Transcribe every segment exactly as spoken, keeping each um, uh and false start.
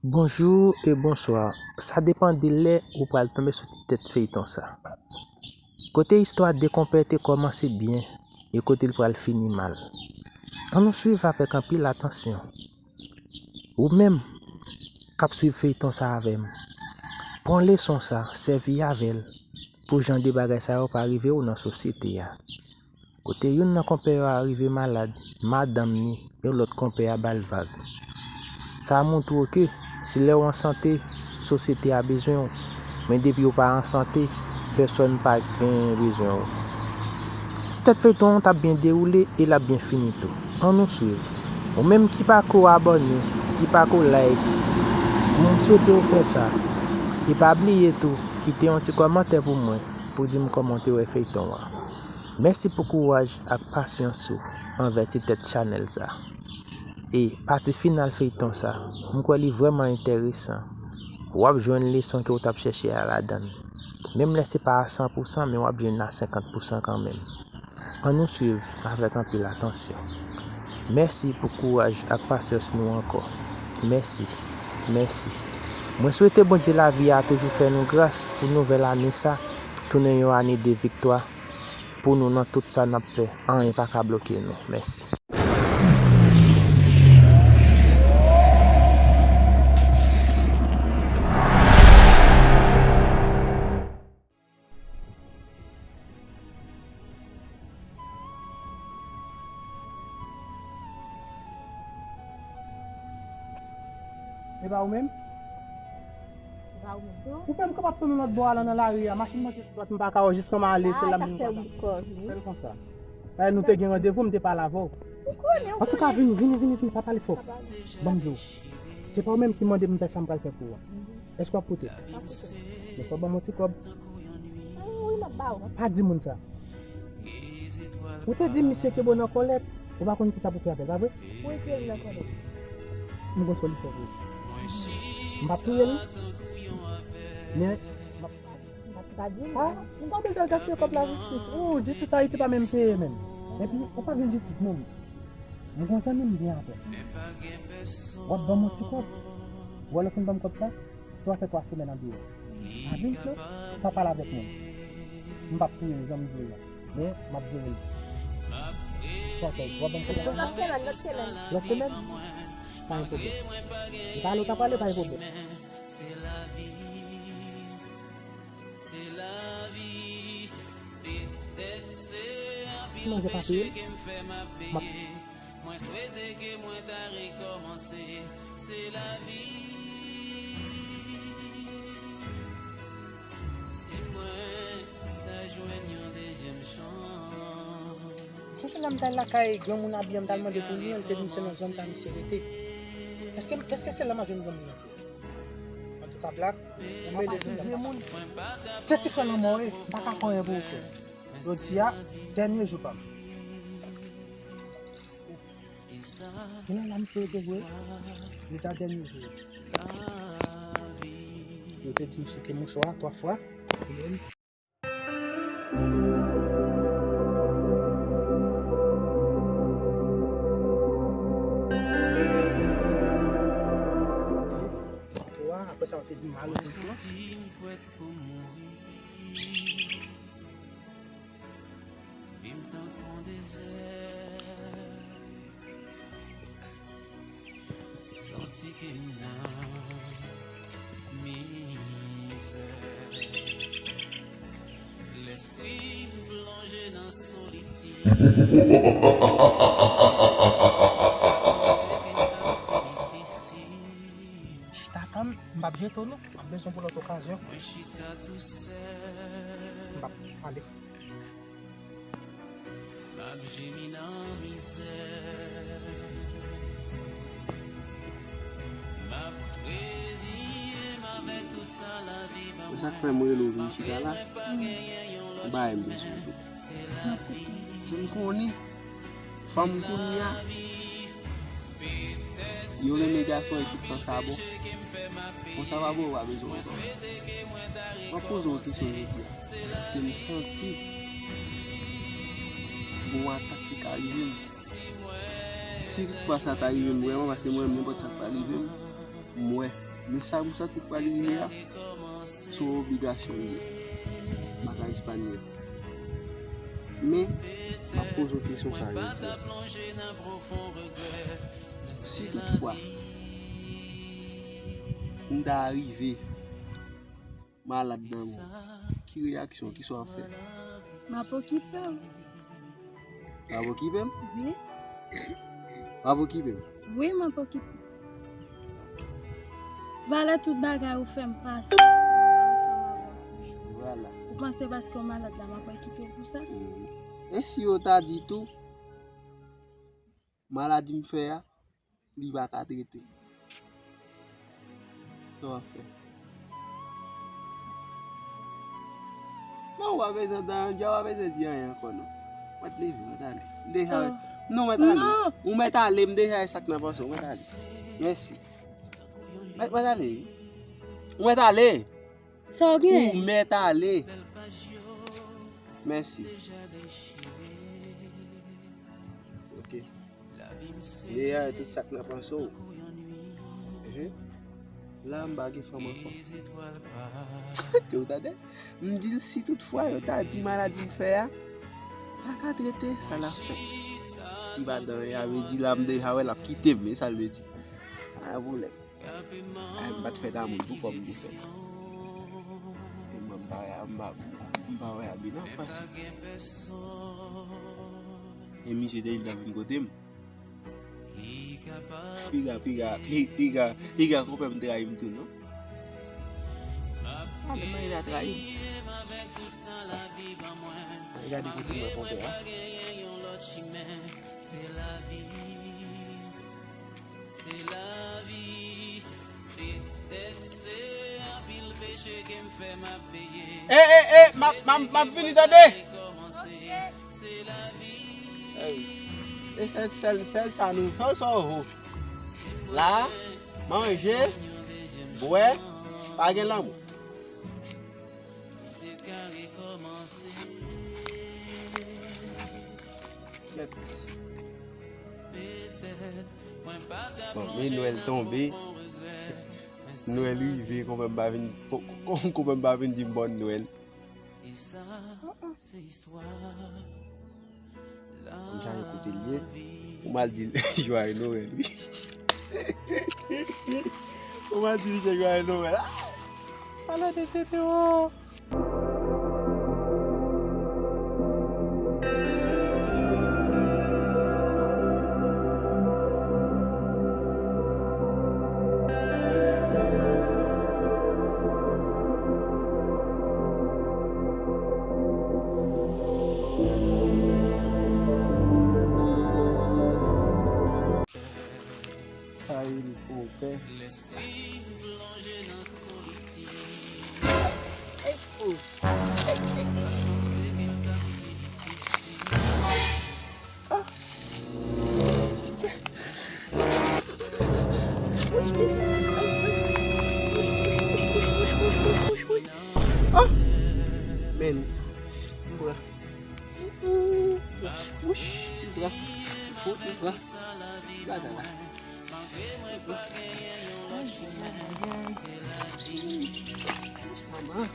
Bonjou e bonswa. Sa depann de lè ou pral tonbe sou ti tèt feyton sa. Kote istwa de konpè te kòmanse byen e kote l pral fini mal. Ann nou swiv avèk anpil atansyon. Ou menm k ap swiv feyton sa avè m, pran leson sa, sèvi avè l pou jan de bagay sa yo pa rive w nan sosyete a. Kote youn nan konpè yo a rive malad, madanm ni, yon lòt konpè a ba l vag. Sa a montre w ke si lè w an sante, sosyete a bezwen w, men depi w pa an sante, pèsòn pa genyen bezwen w. Ti tèt feyton an t ap byen dewoule e l ap byen fini tou. Ann nou swiv. Ou menm ki pako abòne, ki pako like, m swete w fè sa. E pa bliye tou, kite yon ti kòmantè pou mwen, pou di m kòman w te wè feyton an. Mèsi pou kouraj ak pasyans ou anvè ti tèt chanèl sa. E pati final feyton sa, m kwè li vrèman enteresan. W ap jwenn leson ke w t ap chèche a ladan l. Menm lè se pa a san pou san, men w ap jwenn a senkant pou san kanmenm. Ann nou swiv avèk anpil atansyon. Mèsi pou kouraj ak pasyans nou ankò. Mèsi. Mèsi. Mwen swete Bondye lavi a toujou fè nou gras pou nouvèl ane sa, tounen yon ane de viktwa pou nou nan tout sa n ap fè. Anyen pa ka bloke nou. Mèsi. E pa ou menm? E pa ou menm tou? Ou fè m kapab tounen lòt bò a lan nan lari a. Machin manje dwat m pa ka wè jiskan m ale, se la m vin konsa. Fè l konsa. Paske nou te gen randevou, m te pale avè w. Antouka, vini, vini, vini, vini, pa pale fò. Ban m di w. Se pa ou menm ki mande m fè sa m pral fè pou ou a. Èske w ap koute? Men fò w ban m yon ti kòb. Wi, m ap ba ou. Pa di moun sa. Ou te di misye ke bon nan kòlèt, ou pa konn kisa pou fè avè l, pa vre? Wi, ke l nan kòlèt. M gon solisyon pou ou. M p ap touye l, men m ap... Pa di m. Ah, ou pa bezwen al gaspiye kòb lajistis. Ou, jistis Ayiti pa menm peye menm. Epi, ou pa vin jistis menm. M gon zanmi m byen avè l. W ap ban m yon ti kòb. Ou wè lè w fin ban m kòb sa, twa fè twa semèn an deyò. Pa vin fè, pa pale avèk moun. M p ap touye l jan m di w la. Men, m ap jere l. Twa fè, w ap ban m kòb sa? Lòt semèn, lòt semèn. Lòt semèn? Pa gen pwoblèm. E pa ale w ta prale, pa gen pwoblèm. Si manje pa touye m, m ap... Mwen swete ke mwen ta rekòmanse, se lavi. Si mwen ta jwenn yon dezyèm chans. Tou se lè m t al lakay granmoun Abyan, m t al mande pou li, li te di m se nan zòn sa misye rete. Èske, èske se la m ap jwenn granmoun nan? Antouka, Black, ou mele tout moun. Se ti frè lanmò w ye, m pa ka fè anyen pou ou, frè. Jodi a, dènye jou pa m. Gen lè la misye rete vre, li ta dènye jou. Yo te di m souke mouchwa twa fwa. Apre sa, yo te di m al ouvri flan. Santi ke m nan mizè. Lespri m plonje nan solitid. Chita tann, m p ap jete w non, m ap bezwen pou lòt okazyon. Mwen chita tou sèl. M p ap ale. M ap jemi nan mizè. M ap reziye m avèk tout sa lavi ban mwen. Sa k fè m rele w vin chita la, ou bagay m bezwen tou. Jan m konnen, fanm kounye a, yo renmen gason e tout tan sa bon. Konsa pa bon, ou pa bezwen ankò. M ap poze w yon kesyon jodi a. Paske m santi gon atak ki ka rive m. Si toutfwa sa ta rive m vrèman, paske mwen menm nenpòt sa k ta rive m, m wè Men sa m santi k pral rive a, se yon obligasyon li ye. Bagay espanyòl. Men, m ap poze w kesyon sa jodi a. Si toutfwa, m ta rive malad nan men w, ki reyaksyon, kisa w ap fè? M ap okipe w. W ap okipe m? Wi. W ap okipe m? Wi, m ap okipe w. Valè tout bagay ou fè m pase ansanm avè w. Vwala. Ou panse paske w malad la, m ap kite w pou sa? Mhm. E si yo ta di tou, maladi m fè a, li pa ka trete. Sa w ap fè? Non, w pa bezwen di anyen, w pa bezwen di anyen ankò, non. Mwen t leve, mwen t ale. M deja, non, mwen t ale. Non. Ou mwen t ale, m deja wè sa k nan panse w, mwen t ale. Mèsi. Mwen, mwen t ale, wi. Mwen t ale. Sa w gen? Ou mèt ale. Mèsi. Ok. Deja, tout sa k nan panse w. Ehe. La, m pa gen fanm ankò. Te ou tande? M di l si toutfwa yo ta di maladi m fè a pa ka trete, sa l ap fè? Li pa dan, sa vle di la m deja wè l ap kite m, e sa l vle di. Pa gen pwoblèm. Ay, m pa t fè damou tou kòm li fè. E mwen, m pa wè, m pa, m pa wè Abina ap pase. E misye te di l t ap vin kote m. Piga, piga, pi-, piga, piga konpè m trayi m tou, non? Gade, mari la trayi m. Gade kote mwen konpè a. E, e, e, m ap, m ap, m ap vini, tande. Ey, e sèl, sèl, sèl sa nou fè, sa w vo. La, manje, bwè, pa gen lanmou. Bon, men Nwèl tonbe. Nwèl rive, konpè m pa vin, konpè m pa vin di m bòn Nwèl. Konn sa yo kote l ye. Ou mal di l Joyeux Noël, wi. Ou mal di l se Joyeux Noël. Ah! Pale de fete, oh! Sa rele pwopè. Ah! Men, m bra. Wouch, m bra. Wouch, m bra. Gade la. Manman.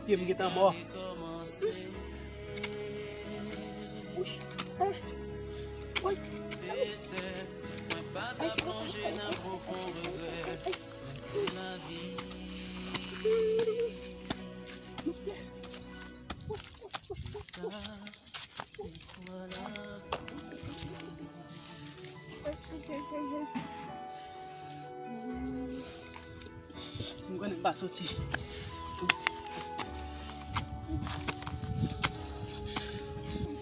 Pye m gentan mò. Wouch. Ay. Woy. Ay. Ay. Ay. Si m konnen m pa soti.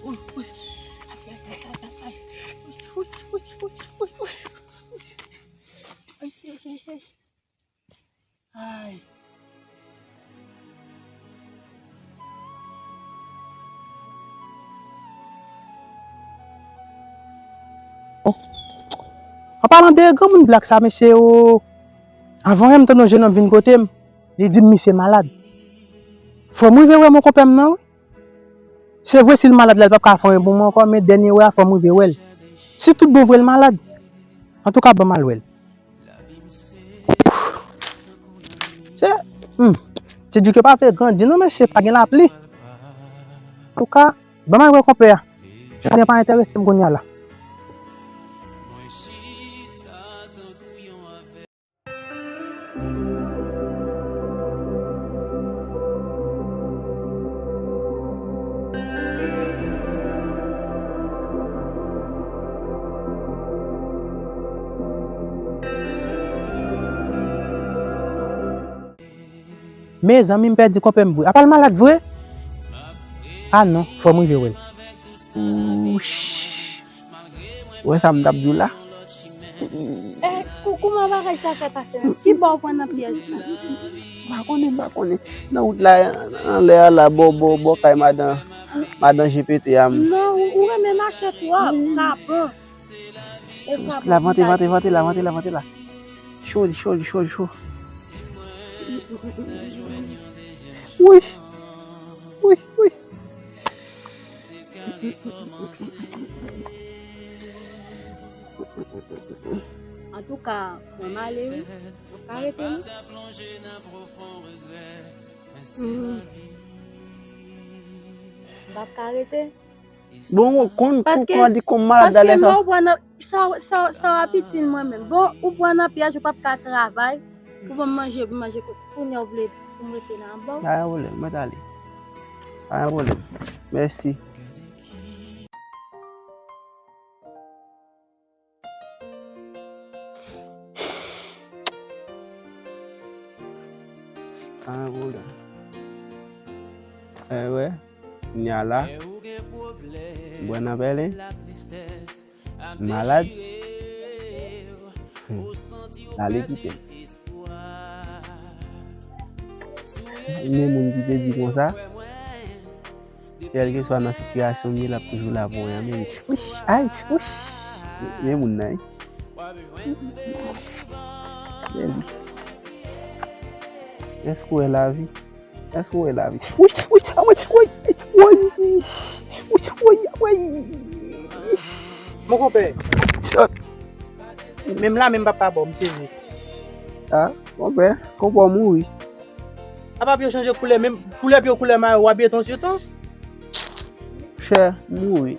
Uy, uy. Ay, ay, ay, ay, ay. Uy, uy, uy, uy, uy. Ay, ay, ay, ay. Ay. An palan de granmoun blak sa, mesye, o, avan yè m tande yon jennonm vin kote m, li di m misye malad. Fò m rive wè mon konpè m nan, wi. Se vre, si l malad la, l p ap ka fè anyen pou mwen ankò, men dènye wè a, fò m rive wè l. Si tout bon vre l malad, antouka, ban m al wè l. Se, hmm, se di ke pa vle grandi non, mesye, pa gen lapli. Antouka, ban m al wè konpè a. Jaden pa enterese m kounye a la. Mezanmi, m pèdi konpè m vre. Apa l malad vre? A non, fò m rive wè l. Ouch. Ou wè sa m t ap di w la? Eh, kou-, kouman bagay sa fè pase menm? Ki bò w pran nan pyèj sa? M pa konnen, m pa konnen. Nan wout la, anlè a la, bò, bò, bò kay madan, madan G P T a m. Non, ou, ou renmen mache twòp, sa bon. E sa bon. La, vante, vante, vante la, vante la, vante la. Cho li, cho li, cho li, cho. Wi. Wi, wi. Antouka, mwen m ale wi. Mwen pa rete non. Mm. M p ap ka rete. Bon, ou konn, ou konn di konn malad la lè sa. Paske lè w pran nan, sa, sa, sa w ap itil mwen menm. Bon, ou pran nan pyèj, ou p ap ka travay. Pou ban m manje, pou manje kounye a w vle pou m rete nan anba w. Pa gen pwoblèm, mwen t ale. Pa gen pwoblèm. Mèsi. Pa gen pwoblèm. Eh, wè, kounye a la, m pran nan pèlen. Malad. Hmm. L ale kite m. Gen moun ki te di konsa, kèlkeswa nan sitiyasyon m ye, l ap toujou la pou mwen. Men, wouch, ay, wouch. Men moun nan, wi. Men li. Èske w wè lavi? Èske w wè lavi? Wi, wi, a, wi, wi, wi, wi, wi, wi. Mon konpè. Menm la, menm papa bò, m sezi. A, konpè, konpè w mouri. Apa pye w chanje koulè, menm koulè pye w, koulè mayo, w abiye tan sou tan? Chè, m mouri.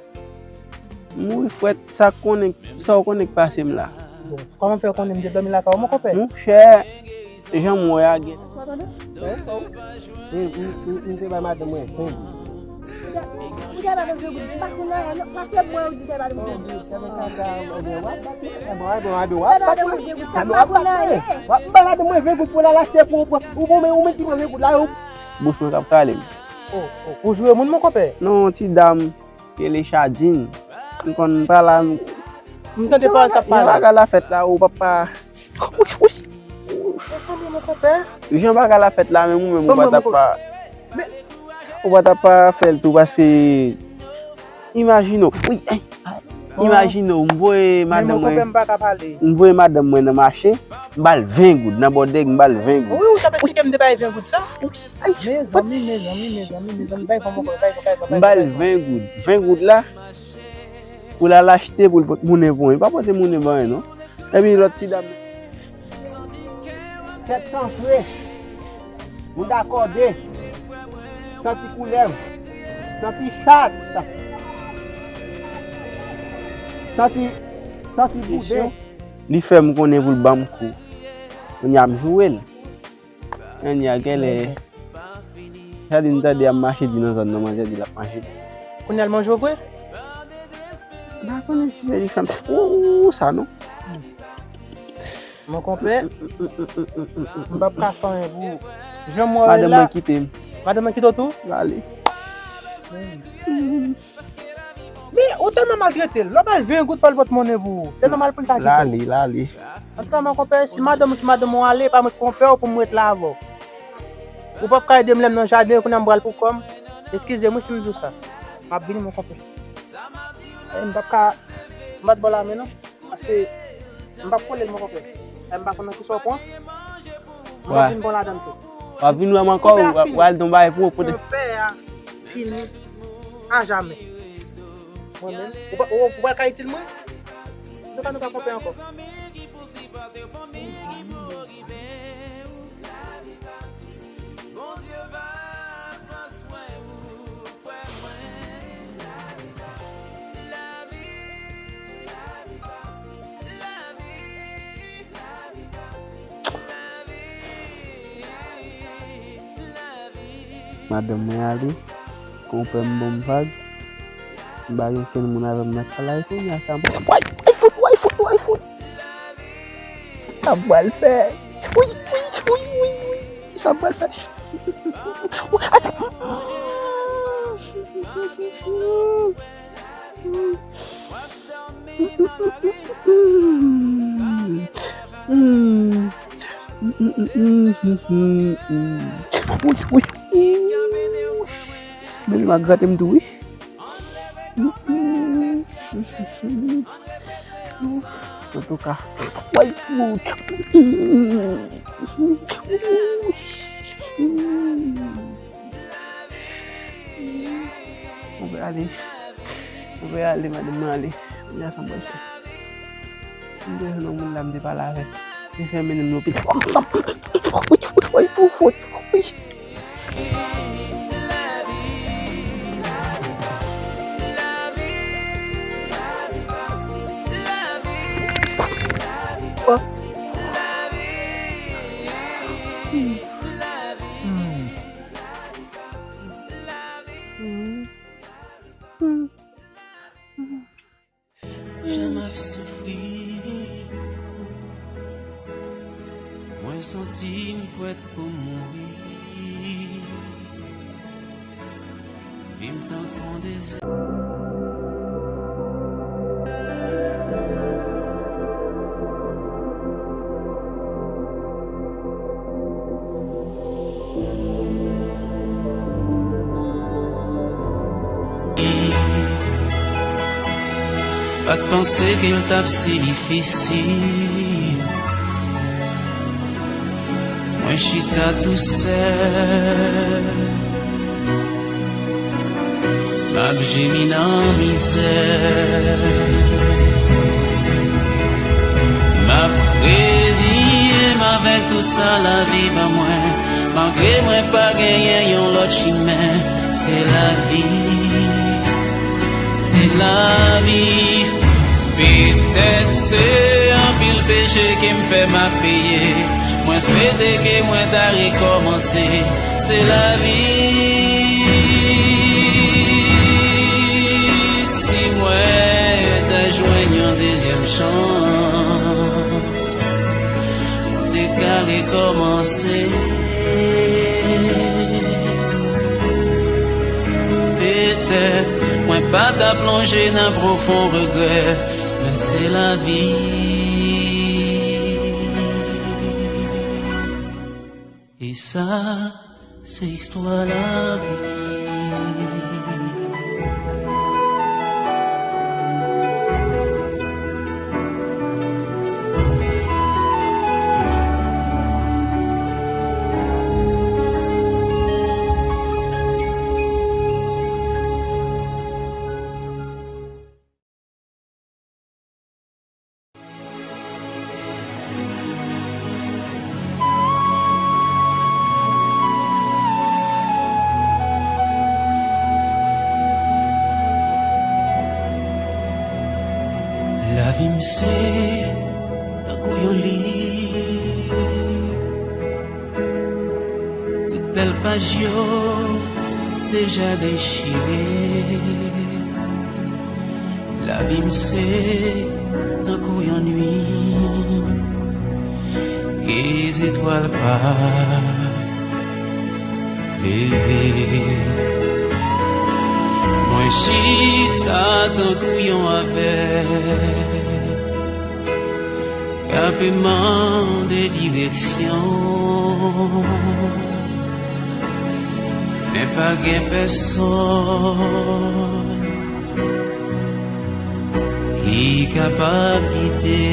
M mouri frèt, sa konnen, sa w konnen k pase m la. Bon, kòman fè konnen m te dòmi lakay ou, mon konpè? Monchè, jan m wè a gen. M te bay madanm mwen ven goud. Ou te bay madanm ven goud, m pa konn anyen non, paske mwen ou di bay madanm ven goud. M bay madanm mwen ven goud pou l al achte pou ou, ou, ou, ou menm ki pran ven goud la, ou. Bouch mwen k ap kale m. Oh, oh, ou joure moun, mon konpè? Non, ti dam. Rele Chadin. M konn pa la. M tande pawòl sa ap pale. Jan bagay la fèt la, ou papa. Wi, wi. Jan bagay la fèt la, menm ou menm ou pa t ap pa. Ou pa t ap pa fè l tou paske. Imajine w. Wi, ay. Imajine w, m voye madanm mwen. M voye madanm mwen nan mache. M ba l ven goud. Nan bòdèg, m ba l ven goud. Wi, ou t ap esplike m te bay ven goud sa? Mezanmi, mezanmi, mezanmi, mezanmi, bay fòm ankò, bay fòm, bay fòm, bay fòm. M ba l ven goud. Ven goud la, pou l al achte, pou l pot mounen pou mwen. Li pa pote mounen ban mwen, non. Epi lòt ti dam. Tèt sanfre. Bouda kòde. Santi koulèv. Santi chat. Santi, santi bouden. Li fè m konnen pou l ban m kou. Kounye a m joure l. Kounye a genlè. Sa di m tande ap mache di nan zòn nan, manzè di l ap mache. Kounye a l manje w vre? M pa konnen si se li fè m. Ou, ou, ou, sa non. Mon konpè, m p ap ka fè anyen pou ou. Jan m wè w la. Madanm mwen kite m. Madanm mwen kite w tou? L ale. Men, ou tèlman maltrete l. Lè w ba l ven goud, fò l pot monnen pou ou. Se nòmal pou l ta kite w. L ale, l ale. Antouka, mon konpè, si madanm ou ki madanm ou ale, pa mwen ki konpè w pou m ret la avè w. Ou p ap ka ede m lè m nan jaden, kounye a m pral pou kò m. Eskize m wi si m di w sa. M ap vini, mon konpè. E, m p ap ka bat ba w lamen non. Se, m p ap kole l, mon konpè. E m pa konn nan kisa w pran. M ap vin bon ladan l tou. W ap vin wè m ankò, w ap, w al nan bagay pou w pote. Konpè a fini a jamè. Mwen menm, ou pa, ou, ou pa ka itil mwen? Nou pa, nou pa konpè ankò. Madanm mwen ale, konpè m ban m vag. M pa gen okenn moun avè m nan kay la, e kounye a sa m, way, way fout, way fout, way fout. Sa m pral fè? Wi, wi, wi, wi, wi. Sa m pral fè? Wi, wi. Men li ma grate m tou, wi. Antouka, way fout. Ou vle ale. Ou vle ale, madanm mwen ale. Kounye a sa m pral fè? M te jwenn yon moun la, m te pale avè l. Li fè mennen m lopital. Wi, wi, wi, wi, wi. Jan m ap soufri, mwen santi m prèt pou m mouri. Vi m tankou yon dezè. Pa t panse ke l t ap si difisil. Mwen chita tousèl. M ap jemi nan mizè. M ap reziye m avèk tout sa lavi ban mwen. Malgre mwen pa genyen yon lòt chimen, se lavi, se lavi. Petèt se anpil peche ke m fè m ap peye. Mwen swete ke mwen ta rekòmanse. Se lavi. Si mwen ta jwenn yon dezyèm chans, mwen te ka rekòmanse. Petèt mwen pa ta plonje nan pwofon regrè, men se lavi. E sa, se istwa lavi. Lavi m se tankou yon liv. Tout bèl paj yo deja dechire. Lavi m se tankou yon nuit ke zetwal pa leve. Mwen chita tankou yon avèg k ap mande direksyon, men pa gen pèsonn k Ki kapab kite.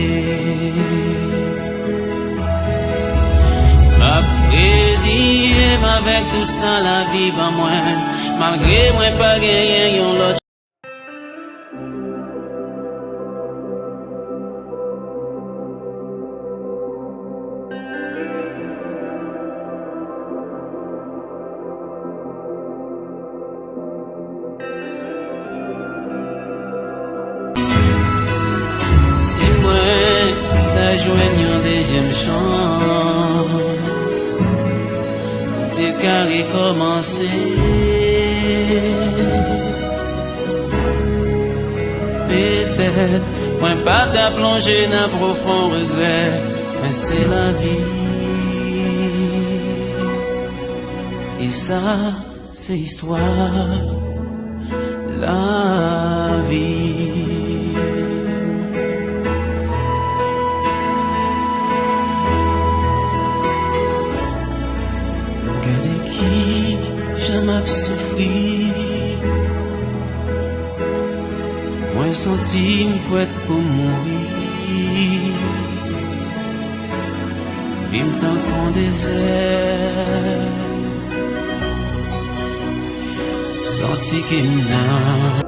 M ap reziye m avèk tout sa lavi ban mwen, malgre mwen pa genyen yon lòt. Si mwen ta jwenn yon dezyèm chans, m te ka rekòmanse. Petèt, mwen pa ta plonje nan pwofon regrè, men se lavi. E sa, se istwa lavi. Gade ki jan m ap soufri. Mwen santi m prèt pou m mouri. Vi m tankou dezè. Santi ke m nan.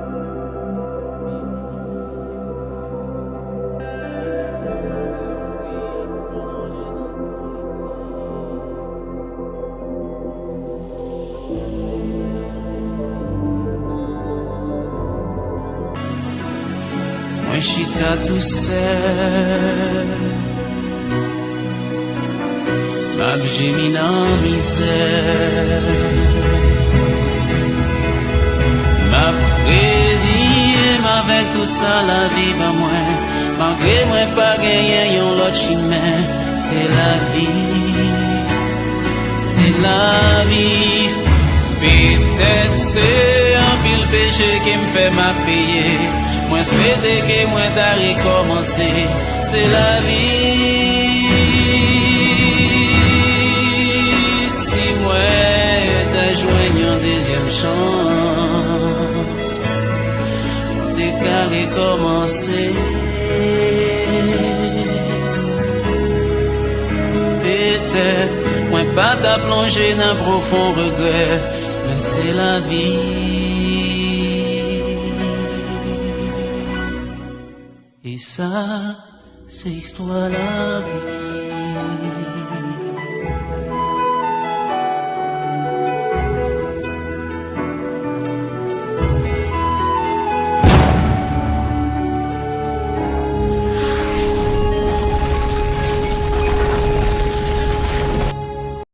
Mwen chita tousèl. M ap jemi nan mizè. M ap reziye m avèk tout sa lavi ban mwen. Malgre mwen pa genyen yon lòt chimen, se lavi, se lavi. Petèt se anpil peche ke m fè m ap peye. Mwen swete ke mwen ta rekòmanse. Se lavi. Si mwen ta jwenn yon dezyèm chans, m te ka rekòmanse. Petèt, mwen pa ta plonje nan pwofon regrè, men se lavi. E sa, se istwa lavi.